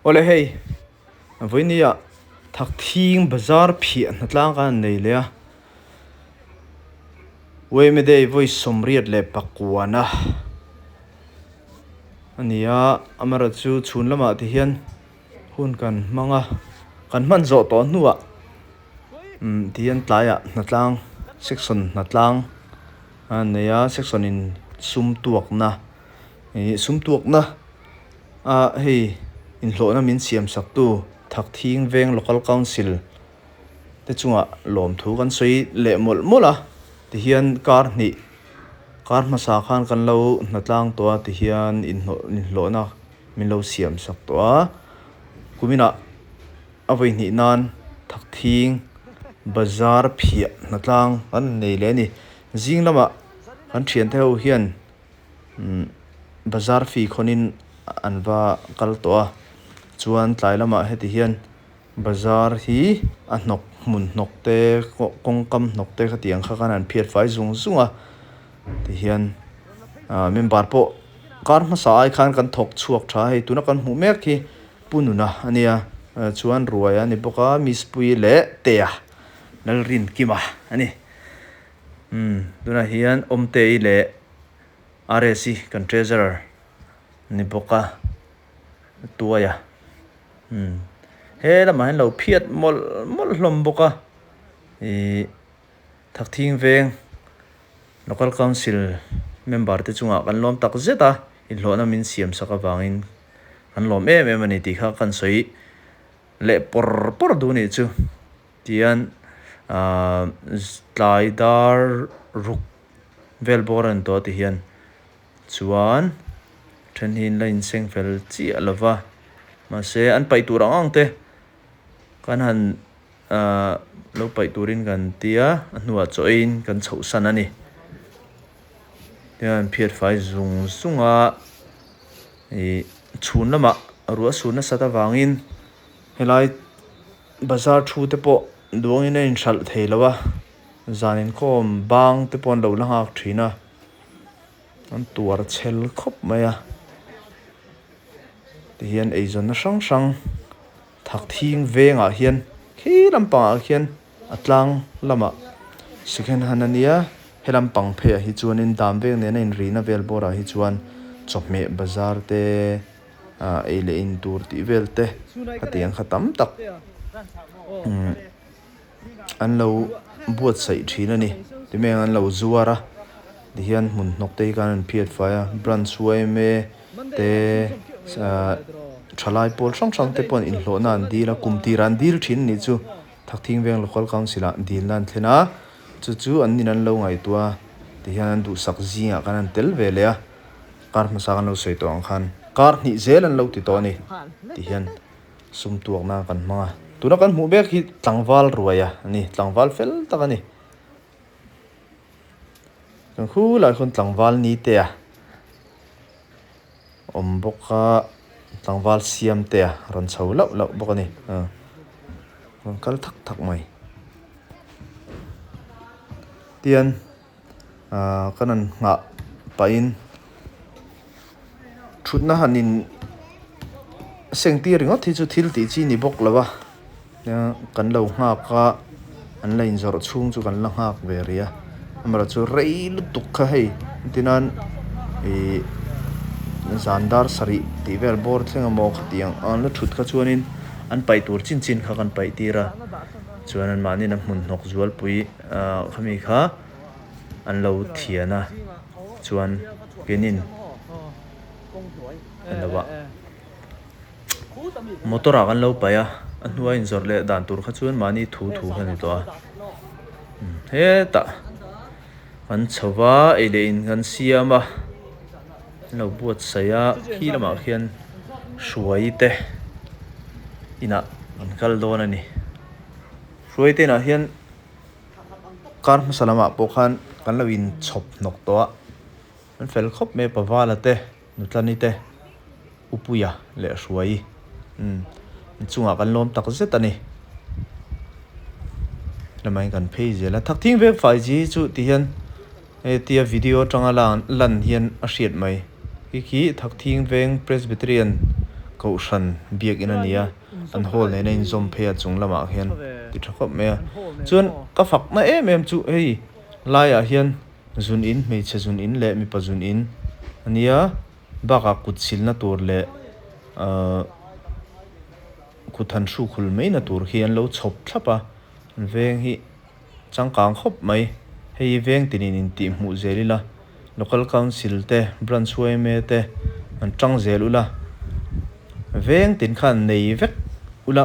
Awle hei, vawinia Thakthing bazar phiah hnatlang khan an nei leh a, Waymeday vawi 89 a ni a, amaherawhchu chu chhun lamah te hian hun kan hmang a, kan hman zawh tawh hnuah umm ti hian tlaiah hnatlang section hnatlang an nei a, section in sum tuakna ih sum tuakna. A hei inhlawhna min siam sak tu Thakthing Veng Local Council te chungah lawmthu kan sawi leh mawlh mawlh a tihian kar hnih kar hmasa khan kan lo hnatlang tawh a tihian inhlawh inhlawhna min lo siam sak tawh a kuminah a vawi hnih nan Thakthing bazar phiah hnatlang kan nei leh a ni zing lamah kan thiante ho hian. Umm bazar fee khawnin an va kal tawh a chuan tlai lamah heti hian bazar hi a hnawk hmun hnawk te kawngkam hnawk te khatiang kha khan an phiat fai zung zung a tihian ah member pawh kar hmasa ai khan kan thawk chhuak tha a hei tuna kan hmuh mek hi pu nuna a nia chuan ruai a ni bawk a miss puii leh tea Lalrinkima a ni. Umm tunah hian Awmtei leh RS hi kan treasurer ni bawk a tuai a umm he lamah hian lo phiat mawlh mawlh hlawm bawk a ihh Thakthing veng local council member te chungah kan lawm tak zet a inhlawhna min siam sak avangin kan lawm em em a ni tih kha kan sawi leh pawr pawr duh a nih chu. Tihian ahh tlai dar ruk vel bawr a ni tawh a tihian chuan then hi an la inseng fel chiah lo va mahse an paih tur ang ang te kan han ahh lo paih turin kan tia a hnuah chaw eiin kan chhoh san a ni tihian an phiat fai zung zung a ih chhun lamah ruah sur nasat avangin helai. Bazar thu te pawh duangin a inhralh thei lo a, zan inkhawm bang te pawh an lo la nghak thin a, an tuar chhel khawp mai a, tihian eizawnna hrang hrang Thakthing vengah hian khi lampangah khian a tlang lamah second hand a nia, he lampang pheiah hi chuanin dam veng nena inrihna vel bawrah hi chuan chawhmeh bazar te. ah ei leh in tur tih vel te khatiang kha tam tak umm an lo buatsaih thin a ni timeng an lo zuar a tihian hmun hnawk te hi khan an phiat fai a branch yma te ahh thalai pawl hrang hrang te pawh inhlawhna an dil a kum tirah an dil thin a nih chu Thakthing Veng Local Council ah dilna an thlen a chu chu an nin an lo ngaihtuah a tihian an duhsak zingah khan an tel ve leh a. Kar hmasa kan lo sawi tawh ang khan kar hnih zel an lo ti tawh a ni tih hian sum tuakna kan hmang a, tuna kan hmuh mek hi tlangval ruai a ni, tlangval fel tak a ni. Kan khulai khawn tlangval ni te a awm bawk a, tlangval siam te a rawn chho lauh lauh bawk a ni, rawn kal thak thak mai. Tian. Ahh kan han nghah pahin thutna han in seng tir ringawt hi chu thil tih chi ni bawk lo a kan lo nghak a an la inzawrh chhung chu kan la nghak ve rih a amaherawh chu rei lutuk kha hei tinan ihh zan dar sarih tih vel bawr thleng emaw khatiang an la thut kha chuanin an paih tur chin chin kha kan paih tir a chuan anmahni a hmun hnawk zualpui ahh khami kha. an lo thian a chuan keinin an lo ah motor ah kan lo paih a a hnuai inzawrh leh dan tur kha chuan mahni thu thu kha a ni tawh a hetah kan chho va ei leh in kan siam a an lo buatsaih a khi lamah khian hruai te inah an kal dawn a ni hruai te inah hian. Kar hmasa lamah pawh khan kan lo inchhawp hnawk tawh a, an fel khawp mai a, Pavala te, Nutlani te, Upuia leh Hruaii umm an chungah kan lawm tak zet a ni. Lamah hian kan phei zel a, Thakthing vek fai chi hi chu tihian hetia video atanga lan hian a hriat mai. Khi khi Thakthing veng Presbyterian. Kohhran biakin a ni a, an hall nena inzawm phei a chung lamah khian ti tha khawp mai a. Chuan ka fakna em em chu hei laiah hian zun in hmeichhe zun in leh mipa zun in a nia bakah kut silna tur leh ahh kut han hruk hul mai na tur khi an lo chhawp thlap a an veng hi. Changkang khawp mai. Hei veng tinin intih hmuh zel ila, Local Council te, Branch yma te an tang zel ula, veng tin khan nei vek ula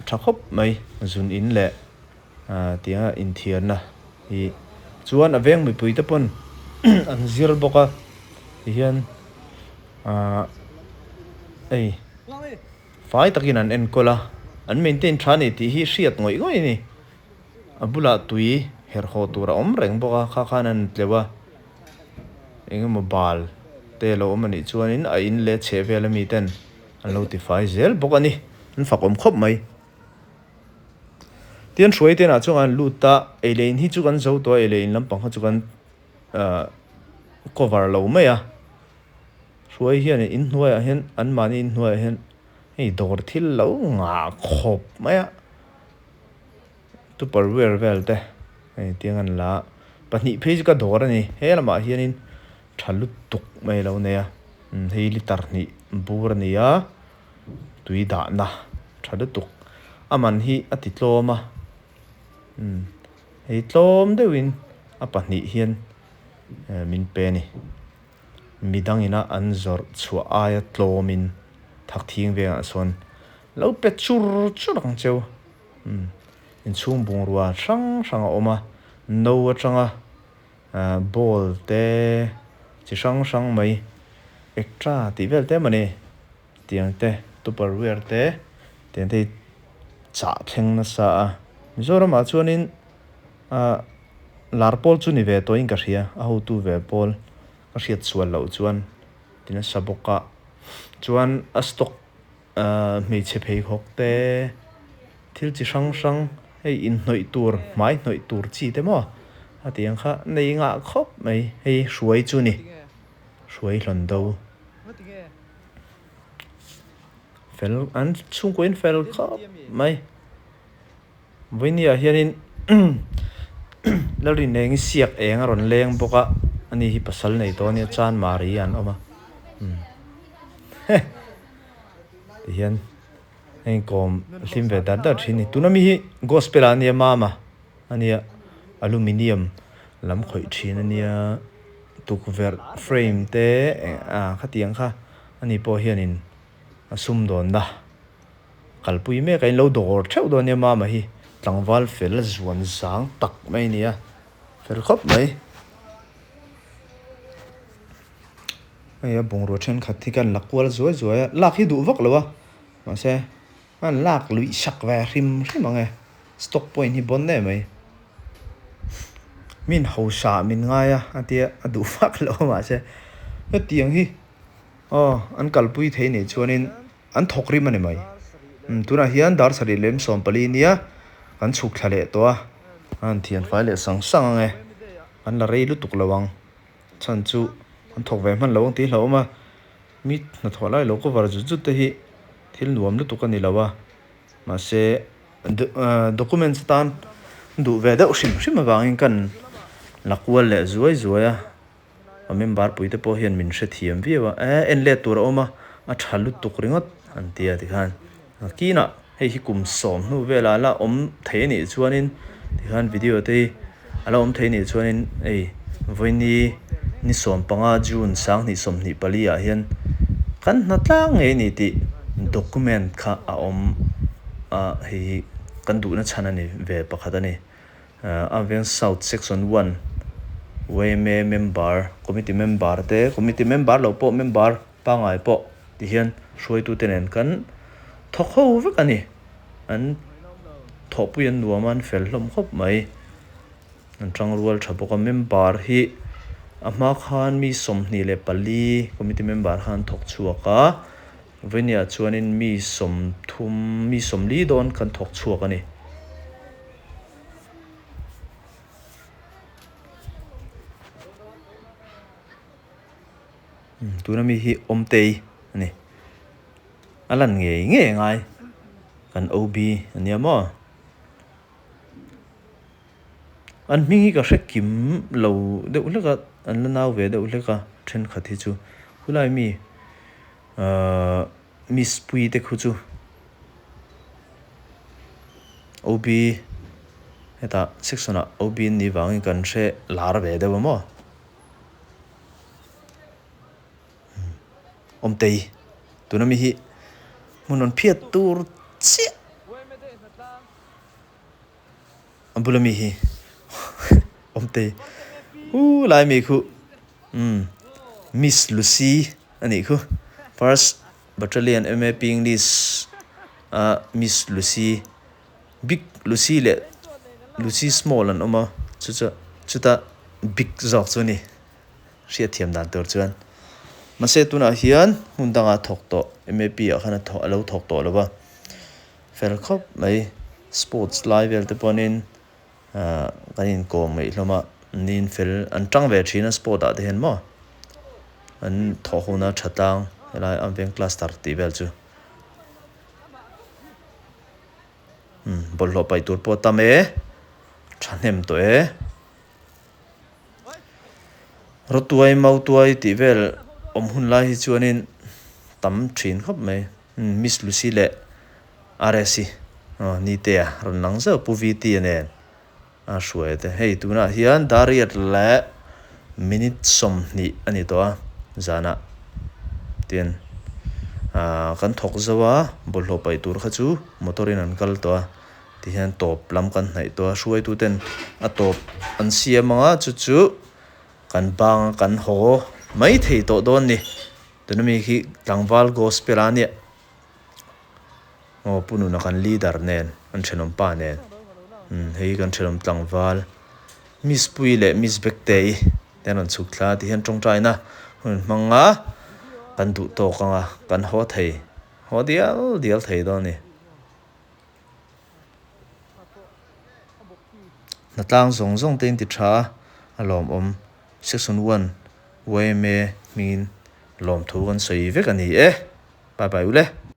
tha khawp mai zun in leh tianga inthiarna hi. Chuan a veng mipui te pawn an zir bawk a, tihian hei. Fai takin an enkawl a, an maintain tha a ni tih hi hriat ngawih ngawih a ni. A bulah tui herh haw tur a awm reng bawk a, kha khan an tleuh a, eng emaw bal te a lo awm a nih chuanin a in leh chheh vel ami ten an lo tifai zel bawk a ni. An fak awm khawp mai. Tin, hruai te inah chuan an lut a, ei leh in hi chu kan zo tawh a, ei leh in lampang kha chu kan cover lo mai a. Hruai hian in hnuaiah hian an mahni in hnuaiah hian hei dawr thil lo ngah khawp mai a tupperware vel te hei tiang an la a pahnih phei chu ka dawr a ni he lamah hianin tha lutuk mai a lo nei a hei liter hnih bur a ni a tui dahna tha lutuk a man hi a ti tlawm a hei tlawm deuhin a pahnih hian min pe a ni. Midangina an zawrh chhuah aia tlawmin thak thing vengah sawn lo pe chur chur ang cheu. Umm inchhung bungrua hrang hrang a awm a, no atanga bowl te chi hrang hrang mai ektra tih vel te mawni tiang te tupperware te tiang te hi chah thleng nasa a. Mizoramah chuanin. Ahh lar pawl chu ni ve tawhin ka hria, a hotu ve pawl ka hriat sual loh chuan ti nasa bawk a, chuan a stock ahh hmeichhe pheikhawk te thil chi hrang hrang hei inhnawih tur hmai hnawih tur chi te maw a tih ang kha nei ngah khawp mai hei hruai chu ni hruai hlawn do fel an chhungkaw in fel khawp mai. Vawinia hianin Lalrinengi siak eng a rawn leng bawk a, ani hi pasal nei tawh a nia Chanmari an awm a tihian a inkawm hlim ve dar dar thin a ni. Tuna mi hi gospel ah a nia mama a nia aluminium lam khawih thin a nia tukverh frame te ah khatiang kha ani pawh hianin a sumdawnna. Kalpui mek a in lo dawr theuh dawn nia mama hi tlangval fel zuan zang tak mai a ni a fel khawp mai. Hei a bungrua thenkhat hi kan la kual zuai zuai a lak hi duh vak lo a mahse an lak luih sak ve hrim hrim ang e stock point hi bawn em mai. Min hausa min ngai a a tia a duh vak lo a mahse hetiang hi aw an kalpui thei nih chuanin. An thawk rim a ni mai. Umm tunah hian dar sarih lem 14 nia kan chhuk thla leh tawh a, a han thian fai leh sang sang ang e. Kan la rei lutuk lo ang. Chhan chu an thawk ve hman lo ang tih hlauhawm a, mi hnathawh lai lo cover zut zut te hi thil nuam lutuk a ni lo a, mahse documents atan duh ve deuh hrim hrim avangin kan la kual leh zuai zuai a. A member pui te pawh hian min hrethiam viau a, eh en let tur a awm a, a tha lutuk ringawt an ti a tikhan kinah hei hi kum sawm hnu velah la awm thei a nih chuanin tikhan video te hi a la awm thei a nih chuanin hei vawiini ni 15 June 2024 ah hian kan hna tlang ngei a ni tih document kha a awm a hei hi kan duhna chhan a ni ve pakhat a ni. Aveng South Section One yma member, committee member te, committee member loh pawh member pangngai pawh ti hian hruaitute nen kan thawk ho vek a ni. An thawhpui an nuam a, an fel hlawm khawp mai. An tangrual tha bawk a, member hi a hma khan mi 24 committee member khan an thawk chhuak a, vawinia chuanin mi 30, mi 40 dawn kan thawk chhuak a ni. Tuna mi hi Awmtei a ni. A lan ngei ngei a ngai kan OB a nia maw. An hming hi ka hre kim lo deuh hlek a, an la nau ve deuh hlek a thenkhat hi chu khulai mi ahh miss pui te khu chu OB hetah section ah OB an nih vangin kan hre lar ve deuh a maw. Awmtei tuna mi hi hmun rawn phiat tur chiah. A bula mi hi awmtei hu lai mi khu umm Miss Lucy a nih khu first battalion MAP English a Miss Lucy big Lucy leh Lucy small an awm a chu chu chuta big zawk chu a ni hriatthiam dan tur chuan mahse tunah hian hmun dangah a thawk tawh MAP ah khan a thawk a lo thawk tawh lo va. Fel khawp mai, sports lai vel te pawhin ahh kan inkawm ngaih hlawm a, niin fel an tang ve thin a sport ah te hian maw an thawh huna tha tlang helai a veng cluster tih vel chu umm bawlhhlawh paih tur pawh a tam e thahnem tawh e. Rawtuai mautuai tih vel awm hun lai hi chuanin tam thin khawp mai. Miss Lucy leh Rsi aw Nitea rawn lang zeuh Pu Vtea nen a hruai te. Hei tunah hian Dariat leh minute 20 a ni tawh a zanah tin ah kan thawk zo a bawlhhlawh paih tur kha chu motor in an kal tawh a tihian tawp lam kan hnaih tawh a hruaitu ten a tawp an siam ang a chu chu kan bang a kan haw mai thei tawh dawn a ni. Tuna mi khi tlangval gospel a nia aw pu nuna kan leader nen an thenawm pa nen umm hei kan thenawm tlangval miss pui leh miss bektei te an rawn chhuk thla a tihian tawngtaina hun hmang a kan duh tawk ang a kan haw thei haw dial dial thei dawn a ni. Hnatlang zawng zawng te in ti tha a a lawmawm section one yma hmingin lawmthu kan sawi vek a ni e bye bye ule.